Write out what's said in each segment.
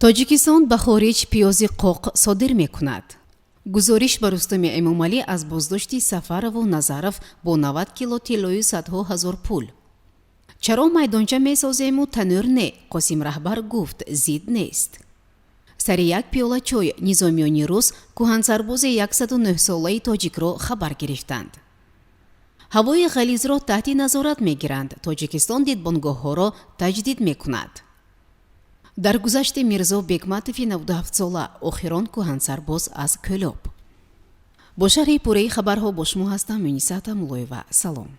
Тоҷикистон ба хориҷ пиёзи қоқ содир мекунад. Гузориш ба Рустами Эмомалӣ аз боздошти Сафарову Назаров бо 90 кило тиллою садҳо ҳазор пул. Чаро майдонча месозему, танӯр не? Қосим Раҳбар гуфт, зид нест. Сари як пиёла чой низомиёни рус кӯҳансарбози 109-солаи тоҷикро хабар гирифтанд. Ҳавои ғализро таҳти назорат мегиранд. Тоҷикистон дидбонгоҳҳоро таҷдид мекунад. Даргузашти Мирзо Бекматови 97-сола, охирон кӯҳансарбоз аз Кӯлоб. Бо шарҳи пурраи хабарҳо бо шумо ҳастам, Мунисата Мулоева. Салом.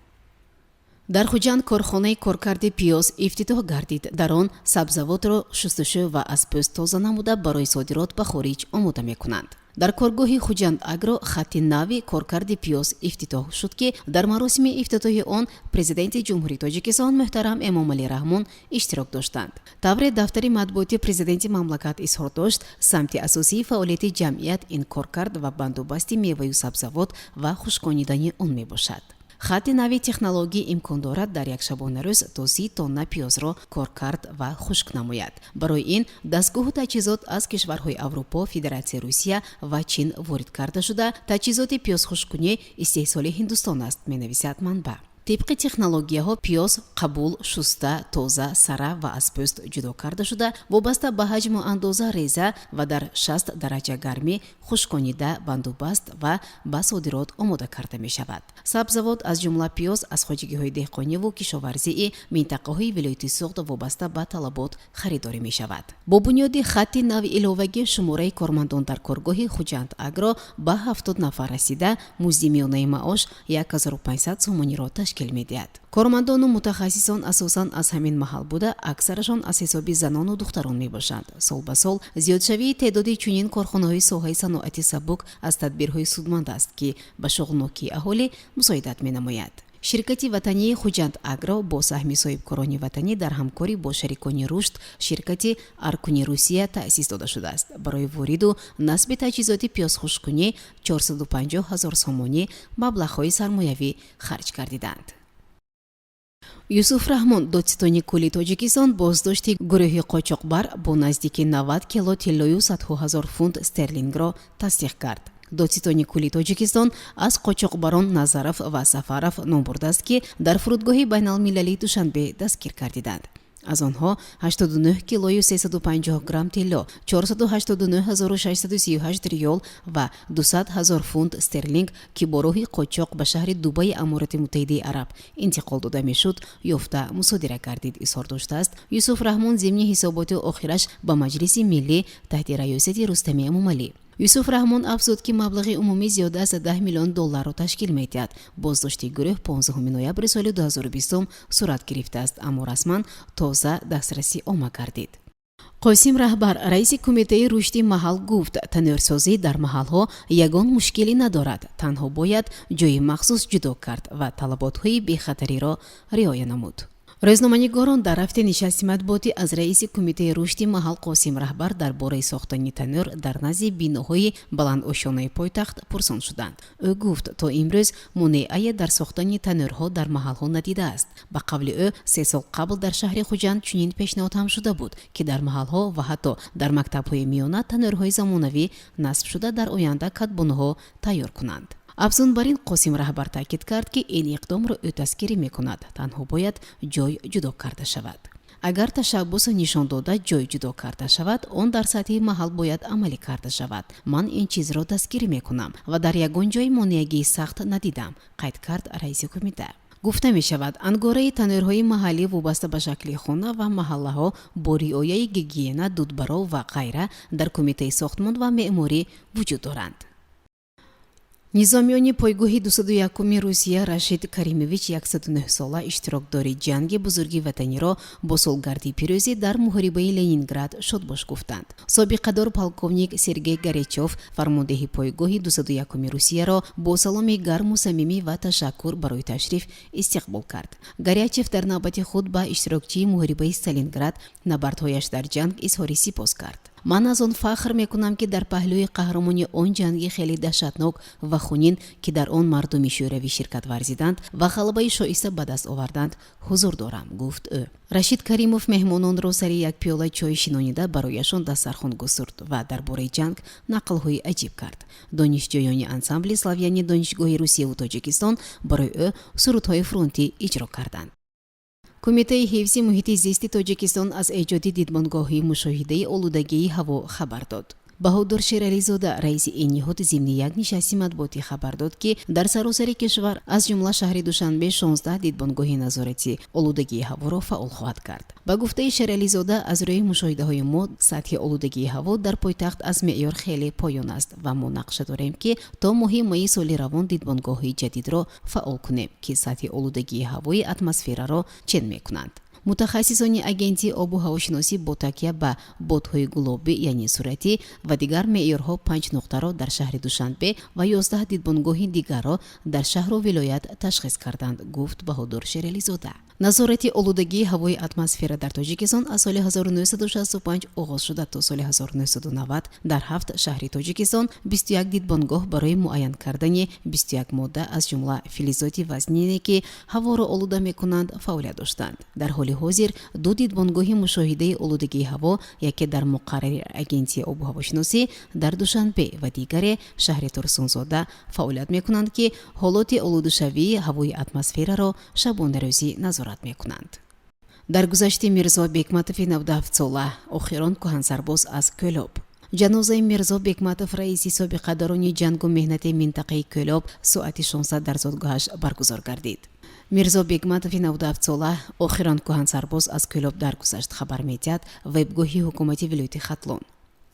Дар Хуҷанд корхонаи коркарди пиёз ифтитоҳ гардид. Дар он сабзавотро шустушӯ ва аз пӯст тоза намуда, барои содирот ба хориҷ омода мекунанд. Дар коргоҳи Хуҷанд Агро хатти нави коркарди пиёз ифтитоҳ шуд, ки дар маросими ифтитоҳи он Президенти Ҷумҳурии Тоҷикистон муҳтарам Эмомалӣ Раҳмон иштирок доштанд. Тавре дафтари матбуоти президенти мамлакат изҳор дошт, самти асосии фаъолияти ҷамъият ин коркард ва бандубасти меваю сабзавот ва хушконидани он мебошад. Хатти нави технологӣ имкон дорад дар як шабонарӯз то 30 тонна пиёзро коркард ва хушк намояд. Барои ин дастгоҳу таҷҳизот аз кишварҳои Аврупо, Федератсияи Русия ва Чин ворид карда шуда, таҷҳизоти пиёзхушккунӣ истеҳсоли Ҳиндустон аст, менависад манбаъ. Тибқи технологияҳо пиёз қабул, шуста, тоза, сара ва аз пӯст ҷудо карда шуда, вобаста ба ҳаҷму андоза реза ва дар 60 дараҷа гармӣ хушконида, бандубаст ва ба содирот омода карда мешавад. Сабзавот, аз ҷумла пиёз, аз хоҷагиҳои деҳқониву кишоварзии минтақаҳои вилояти Суғд вобаста ба талабот харидорӣ мешавад. Бо бунёди хатти нави иловагӣ шумораи кормандон дар коргоҳи Хуҷанд Агро ба 70 нафар расида, музди миёнаи маош 1500 сомониро ташкил медиҳад. Кормандону мутахассисон асосан аз ҳамин маҳал буда, аксарашон аз ҳисоби занону духтарон мебошанд. Сол ба сол зиёдшавии теъдоди чунин корхонаҳои соҳаи саноати сабук аз тадбирҳои судманд аст, ки ба шуғлнокии аҳолӣ мусоидат менамояд. Ширкати ватании Хуҷанд Агро бо саҳми соҳибкорони ватанӣ дар ҳамкорӣ бо шарикони рушд, ширкати Аркуни Русия, таъсис дода шудааст. Барои вориду насби таҷҳизоти пиёзхушккунӣ 450 ҳазор сомонӣ маблағҳои сармоявӣ харҷ гардиданд. Юсуф Раҳмон, додситони кулли Тоҷикистон, боздошти гурӯҳи қочоқбар бо наздики 90 кило тиллою садҳо ҳазор фунт стерлингро тасдиқ кард. Додситони кулли Тоҷикистон аз қочоқбарон Назаров ва Сафаров ном бурдааст, ки дар фурудгоҳи байналмилалии Душанбе дастгир гардиданд. Аз онҳо 89 килою 350 грамм тилло, 489 638 риёл ва 200 ҳазор фунт стерлинг, ки бо роҳи қочоқ ба шаҳри Дубаи Аморати Муттаҳидаи Араб интиқол дода мешуд, ёфта мусодира гардид, изҳор доштааст Юсуф Раҳмон зимни ҳисоботи охираш ба Маҷлиси миллӣ таҳти раёсати Рустами Эмомалӣ. Юсуф Раҳмон афзуд, ки маблағи умумӣ зиёда аз 10 миллион долларро ташкил медиҳад. Боздошти гурӯҳ 15 ноябри соли 2020 сурат гирифтааст, аммо расман тоза дастрасӣ омма гардид. Қосим Раҳбар, раиси Кумитаи рушди маҳал, гуфт, танӯрсозӣ дар маҳалҳо ягон мушкилӣ надорад, танҳо бояд ҷои махсус ҷудо кард ва талаботҳои бехатариро риоя намуд. Рӯзноманигорон дар рафти нишасти матбуотӣ аз раиси Кумитаи рушди маҳал Қосим Раҳбар дар бораи сохтани танӯр дар назди биноҳои баландошёнаи пойтахт пурсон шуданд. Ӯ гуфт, то имрӯз монеае дар сохтани танӯрҳо дар маҳалҳо надидааст. Ба қавли ӯ, 3 сол қабл дар шаҳри Хуҷанд чунин пешниҳод ҳам шуда буд, ки дар маҳалҳо ва ҳатто дар мактабҳои миёна танӯрҳои замонавӣ насб шуда, дар оянда кадбонуҳо тайёр кунанд. Афзун бар ин, Қосим Раҳбар таъкид кард, ки ин иқдомро ӯ дастгирӣ мекунад, танҳо бояд ҷой ҷудо карда шавад. Агар ташаббус нишон дода, ҷой ҷудо карда шавад, он дар сатҳи маҳал бояд амалӣ карда шавад. Ман ин чизро дастгирӣ мекунам ва дар ягон ҷой монеагии сахт надидам, қайд кард раиси кумита. Гуфта мешавад, ангораи танӯрҳои маҳаллӣ вобаста ба шакли хона ва маҳаллаҳо бо риояи гигиена, дудбаров ва ғайра дар Кумитаи сохтмон ва меъморӣ вуҷуд доранд. Низомиёни пойгоҳи 201-уми Русия Рашид Каримович, 109-сола, иштирокдори Ҷанги Бузурги Ватаниро бо солгарди пирӯзӣ дар муҳорибаи Ленинград шодбош гуфтанд. Собиқадор полковник Сергей Горячев фармондеҳи пойгоҳи 201-уми Русияро бо саломи гарму самимӣ ва ташаккур барои ташриф истиқбол кард. Горячев дар навбати худ ба иштирокчии муҳорибаи Сталинград, набардҳояш дар ҷанг изҳори сипос кард. Ман аз он фахр мекунам, ки дар паҳлӯи қаҳрамони он ҷанги хеле даҳшатнок ва хунин, ки дар он мардуми Шӯравӣ ширкат варзиданд ва ғалабаи шоиста ба даст оварданд, ҳузур дорам, гуфт ӯ. Рашид Каримов меҳмононро сари як пиёла чой шинонида, барояшон дастархон гусурд ва дар бораи ҷанг нақлҳои аҷиб кард. Донишҷӯёни ансамбли славяни Донишгоҳи Русияву Тоҷикистон барои ӯ сурудҳои фронтӣ иҷро карданд. Кумитаи ҳифзи муҳити зисти Тоҷикистон аз эҷоди дидбонгоҳи мушоҳидаи олудагии ҳаво хабар дод. Баҳодур Шерализода, раиси ин ниҳод, зимни як нишасти матбуотӣ хабар дод, ки дар саросари кишвар, аз ҷумла шаҳри Душанбе, 16 дидбонгоҳи назоратӣ олудагии ҳаворо фаъол хоҳад кард. Ба гуфтаи Шерализода, аз рӯи мушоҳидаҳои мо сатҳи олудагии ҳаво дар пойтахт аз меъёр хеле поён аст ва мо нақша дорем, ки то моҳи майи соли равон дидбонгоҳҳои ҷадидро фаъол кунем, ки сатҳи олудагии ҳавои атмосфераро чен мекунанд. Мутахассисони Агентии обу ҳавошиносӣ бо такя ба бодҳои гулобӣ, яъне суратӣ, ва дигар меъёрҳо панҷ нуқтаро дар шаҳри Душанбе ва 11 дидбонгоҳи дигарро дар шаҳру вилоят ташхис карданд, гуфт Баҳодур Шерализода. Назорати олудагии ҳавои атмосфера дар Тоҷикистон аз соли 1965 оғоз шуда, то соли 1990 дар ҳафт шаҳри Тоҷикистон 21 дидбонгоҳ барои муайян кардани 21 модда, аз ҷумла филизоти вазнине, ки ҳаворо олуда мекунанд, фаъолият доштанд. Дар ҳоли ҳозир ду дидбонгоҳи мушоҳидаи олудагии ҳаво, яке дар муқаррари Агентии обу ҳавошиносӣ дар Душанбе ва дигаре шаҳри Турсунзода, фаъолият мекунанд, ки ҳолоти олудашавии ҳавои атмосфераро шабонарӯзӣ назорат мекунанд. Даргузашти Мирзо Бекматови 97сола, охирон кӯҳансарбоз аз Кӯлоб. Ҷанозаи Мирзо Бекматов, раиси собиқадорони ҷангу меҳнати минтақаи Кӯлоб, соати 16 дар зодгоҳаш баргузор гардид. Мирзо Бекматови 97сола, охирон кӯҳансарбоз аз Кӯлоб, даргузашт, хабар медиҳад вебгоҳи ҳукумати вилояти Хатлон.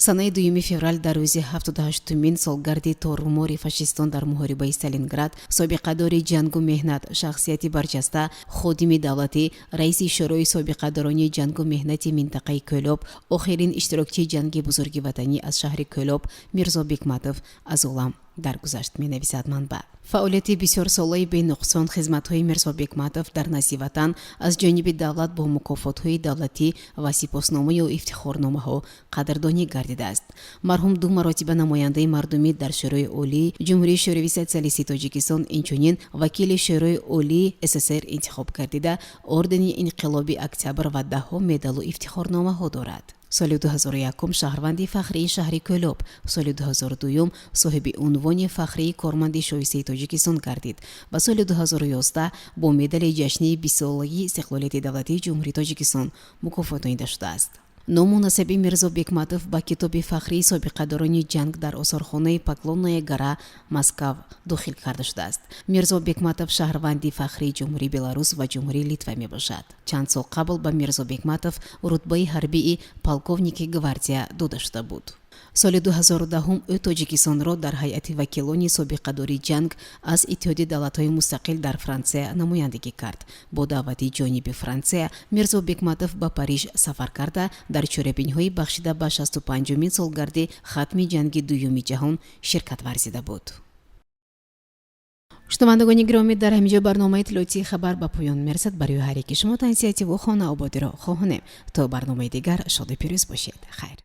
Санаи 2 феврал, дар рӯзи 78-умин солгарди торумори фашистон дар муҳорибаи Сталинград, собиқадори ҷангу меҳнат, шахсияти барҷаста, ходими давлатӣ, раиси Шӯрои собиқадорони ҷангу меҳнати минтақаи Кӯлоб, охирин иштирокчии Ҷанги Бузурги Ватанӣ аз шаҳри Кӯлоб Мирзо Бекматов аз олам даргузашт, менависад манбаъ. Фаъолияти бисёрсолаи бенуқсон, хизматҳои Мирзо Бекматов дар назди Ватан аз ҷониби давлат бо мукофотҳои давлатӣ ва сипосномаю ифтихорномаҳо қадрдонӣ гардидааст. Марҳум ду маротиба намояндаи мардумӣ дар Шӯрои Олии Ҷумҳурии Шӯравии Социалистии Тоҷикистон, инчунин вакили Шӯрои Олии СССР интихоб гардида, ордени Инқилоби Октябр ва даҳҳо медалу ифтихорномаҳо дорад. Соли 2001 шаҳрванди фахрии шаҳри Кӯлоб, соли 2002 соҳиби унвони фахрии корманди шоистаи Тоҷикистон гардид ва соли 2011 бо медали ҷашнии 20-солагии истиқлолияти давлатии Ҷумҳурии Тоҷикистон мукофотонида шудааст. Ному насаби Мирзо Бекматов ба китоби фахрии собиқадорони ҷанг дар осорхонаи Поклонная гора, Москав, дохил карда шудааст. Мирзо Бекматов шаҳрванди фахрии Ҷумҳурии Беларус ва Ҷумҳурии Литва мебошад. Чанд сол қабл ба Мирзо Бекматов рутбаи ҳарбии полковники гвардия дода шуда буд. Соли 2010 ӯ Тоҷикистонро дар ҳайати вакилони собиқадори ҷанг аз Иттиҳоди Давлатҳои Мустақил дар Франсия намояндагӣ кард. Бо даъвати ҷониби Франсия Мирзо Бекматов ба Париж сафар карда, дар чорабиниҳои бахшида ба 65-умин солгарди хатми Ҷанги Дуюми Ҷаҳон ширкат варзида буд. Шунавандагони гиромӣ, дар ҳамин ҷо барномаи иттилоотии «Хабар» ба поён мерасад. Барои ҳар яки шумо тансиҳативу хонаободиро хоҳонем. То барномаи дигар шоду пирӯз бошед. Хайр.